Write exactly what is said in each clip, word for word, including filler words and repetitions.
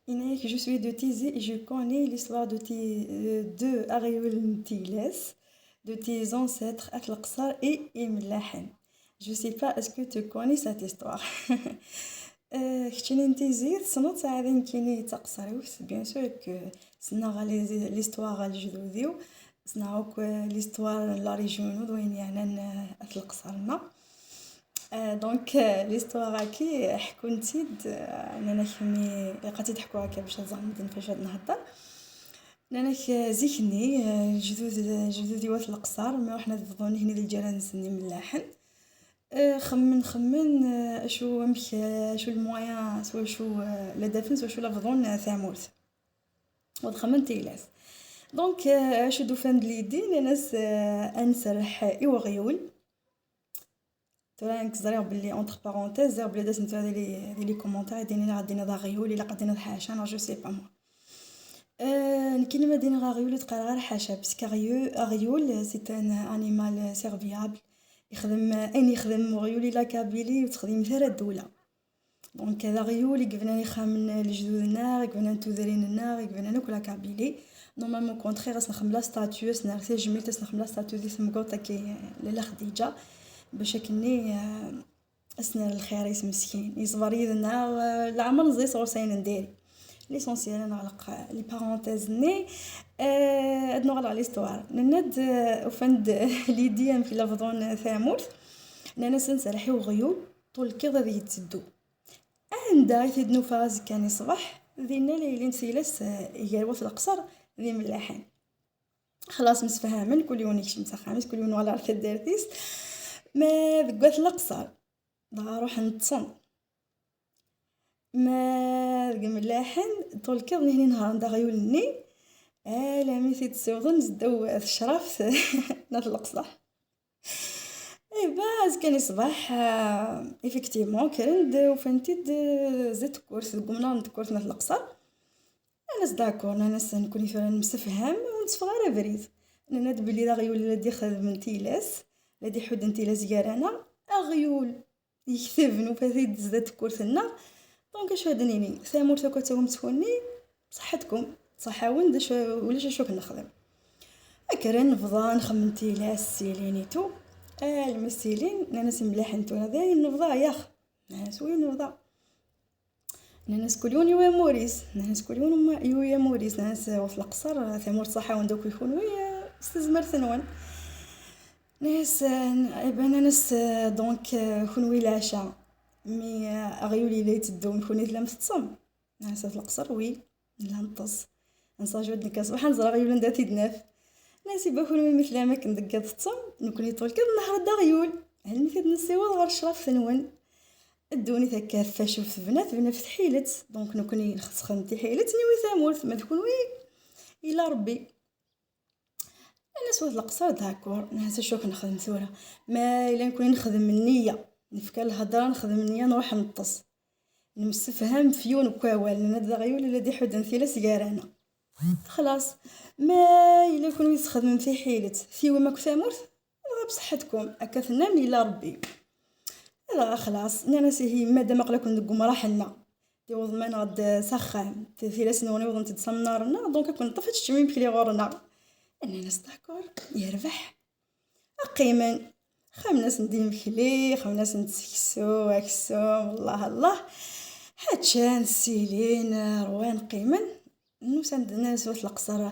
Yenna-yak, je suis de Tizi et je connais l'histoire de ti, euh, de Aɣyul n Tilas, de tes ancêtres At Leqṣer et Imellaḥen. Je sais pas, est-ce que tu connais cette histoire? Euh, keččini n Tizi, tessneḍ-tt? Ɛad nekkini d taqṣariwt, bien sûr que ssneɣ les, l'histoire n lejdud-iw, ssneɣ akk, euh, l'histoire n la région d wayen yeɛnan, euh, At Leqṣer-nneɣ. Euh, donc, euh, l'histoire-agi ḥkun-tt-id, euh, nnan-ak mi ilaq ad tt-id-ḥkuɣ akka bac ad ẓren medden f acu ad nehder. Nnan-ak, euh, zik-nni, euh, lejdud, lejdud-iw At Leqṣer, mi ruḥen ad bḍun ihi d lǧiran-nsen Imellaḥen. Euh, xemmen, xemmen, euh, acu, amek, euh, acu le moyen, s wacu, euh, la d-afen, s wacu la bḍun, euh, tamurt. Wa d xemmen Tilas. Donc, euh, acu d-ufan d l'idée, nnan-as, euh, ad nserreḥ i weɣyul. Tura nekk ẓriɣ belli, entre parenthèses, ẓriɣ belli ad asen tura di les, di les commentaires ad d-inin, ad d-tiniḍ aɣyul, ilaq ad d-tiniḍ ḥaca, neɣ je sais pas moi. Euh, nekkini ma d-iniɣ aɣyul, ur d-qqareɣ ara ḥaca, parce que aɣyu-, aɣyul, c'est un animal serviable. Yexdem, ayen yexdem uɣyul i la Kabylie ur t-texdim ara ddula. Donc, d aɣyul i yebnan ixxamen n lejdud-nneɣ, i yebnan tudrin-nneɣ, i yebnan akk la Kabylie. Normalement, au contraire, ad s-nexdem la statue, ad s-nerr tajmilt, ad s-nexdem la statue di temguḍt-agi, Lalla Xdiǧa, bac akkenni, euh, ad s-nerr lxir-is meskin. Yeṣber yid-nneɣ, euh, leɛmer neẓẓi sɣur-s ayen n diri. L'essentiel, ad neɣleq, euh, les parenthèses-nni. Euh, ad nuɣal ɣer l'histoire. Nenna-d, euh, ufan-d l'idée amek la bḍun tamurt. Nnan-as ad nserreḥ i weɣyul, ṭul n yiḍ ad yetteddu. Anda i t-id-nufa azekka-nni ṣṣbeḥ, dinna la ilint Tilas, eh, gar Wat Leqṣer d Imellaḥen. Xlaṣ msefhamen, kul yiwen yekcem s axxam-is, kul yiwen yuɣal ɣer taddart-is. Ma deg Wat Leqṣer, dɣa ruḥen ṭṭsen. Ma deg Imellaḥen, ṭul n yiḍ nihni nehṛen-d aɣyul-nni, alami t-id-ssiwḍen ddaw tecraft n At Leqṣer. Eh ben, azekka-nni ṣṣbeḥ, euh, effectivement, kkren-d, ufan-t-id, euh, zdat tkurt, deg umnar n tkurt n At Leqṣer. Nnan-as d'accord, nnan-as nekkni tura nemsefham, ur netteffeɣ ara abrid. Nenna-d belli d aɣyul la d-ixedmen Tilas, la d-iḥudden Tilas gar-aneɣ, aɣyul yekteb, nufa-t-id zdat tkurt-nneɣ. Donc, acu ad d-nini? Tamurt akk ad tawim tkunni, bṣeḥḥa-tkum, ṣṣeḥḥa-wen, d acu, ulac acu ad nexdem. Kkren nebḍa nxemmem Tilas, ssilin et tout. Almi ssilin, nnan-as Imellaḥen tura, dayen nebḍa, yax. Nnan-as wi nebḍa. Nnan-as kul yiwen yuwi amur-is, nnan-as kul yiwen yuwi amur-is, nnan-as Wat Leqṣer, tamurt ṣaḥa-wen-d akk i kunwi, s tezmert-nwen. Nnan-as, eh, eh ben, nnan-as, eh, donc, eh, kunwi leɛca, mi, eh, aɣyul yella yetteddu, mi kunwi tellam teṭṭsem? Nnan-as At Leqṣer, wi, nella neṭṭes. Nsaǧu-d nekk ṣṣbeḥ, ad nẓer aɣyul anda t-id-naf. Nnan-as iba kunwi mi tellam akken deg yiḍ teṭṭsem, nekkni ṭul n yiḍ nehṛ-d aɣyul. Almi t-id-nessiweḍ ɣer ccraft-nwen. Ddunit akka tfacuft tebna, tebna ɣef tḥilet. Donc, nekkni nxeddem tiḥilet, niwi tamurt, ma d kunwi, illa Rebbi. Nnan-as Wat Leqṣer, d'accord. Nnan-as acu ad nexdem tura? Ma yella nekkni nexdem nniya, nefka lhedra, nexdem nniya, nruḥ neṭṭes. Nemsefham f yiwen n wawal, nenna-d d aɣyul i la d-iḥudden Tilas gar-aneɣ. Xlaṣ, ma yella kunwi txedmem tiḥilet, tiwim akk tamurt, dɣa bṣeḥḥa-tkum, akka tennam, illa Rebbi. Dɣa xlaṣ, nnan-as ihi, madam aql-aken deg umraḥ-nneɣ, tiweḍ-nneɣ-d s axxam, t-, tilas-nwen iwḍent-d s amnar-nneɣ, donc ad ken-neṭṭef ad teččem imekli ɣur-neɣ. Nnan-as d'accord, yerbeḥ. Qqimen, xemmen-asen-d imekli, xemmen-asen-d seksu, aksum, Allah Allah. Ḥačan, ssilin, rwan, qqimen. Nusan-d, nnan-as Wat Leqṣer,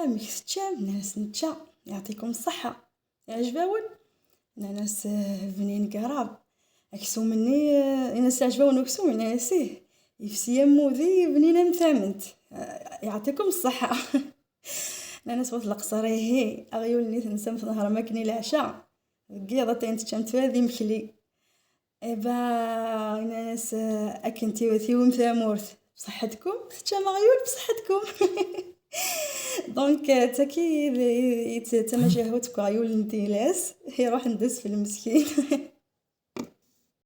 amek teččam? Nnan-as nečča, yeɛṭikum ṣṣeḥḥa. Iɛjeb-awen? Nnan-as, eh, bnin garab. Aksum-nni, eh, nnan-as iɛjeb-awen uksum? Nnan-as ih. Yefsi am wudi, bnin am tament. Eh, yeɛṭikum ṣṣeḥḥa. Nnan-as Wat Leqṣer, ihi, aɣyul-nni tensam tnehṛem akken i leɛca. Deg yiḍ atan teččam tura d imekli. Iba, nnan-as, eh, akken tiw-, tiwim tamurt, bṣeḥḥa-tkum, teččam aɣyul, bṣeḥḥa-tkum. Donc, eh, d taki i d, i d, d tamacahut n uɣyul n Tilas, iruḥen d asfel meskin.